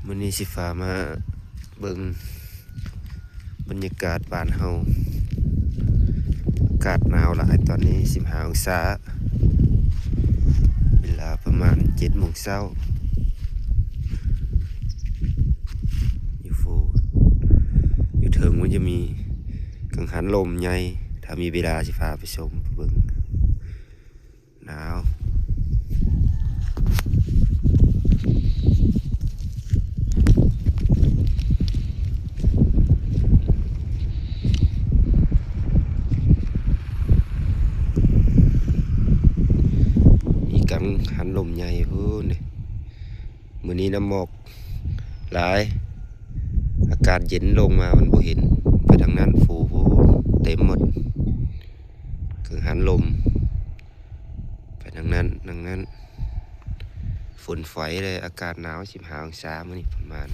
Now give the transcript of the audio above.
ມື້ນີ້ຊິພາມາເບິ່ງບັນຍາກາດບ້ານເຮົາ. ອາກາດໜາວຫຼາຍ, ຕອນນີ້ສິບຫ້າອົງສາ, ເວລາປະມານເຈັດໂມງເຊົ້າ. ຢູ່ຟູ ຢູ່ເທິງມັນຈະມີກັງຫັນລົມໃຫຍ່, ຖ້າມີເວລາຊິພາໄປຊົມ ໄປເບິ່ງ. ໜາວ. ມີກັງຫັນລົມໃຫຍ່ພຸ້ນເດ້. ມື້ນີ້ນ້ຳໝອກຫຼາຍ, ອາກາດເຢັນລົງມາມັນບໍ່ເຫັນ. ໄປທາງນັ້ນ ຟູພຸ້ນເຕັມໝົດ. ກັງຫັນລົມ ໄປທາງນັ້ນ ທາງນັ້ນ ຝົນຝອຍເລີຍ. ອາກາດໜາວ ສິບຫ້າອົງສາ ມື້ນີ້ປະມານ.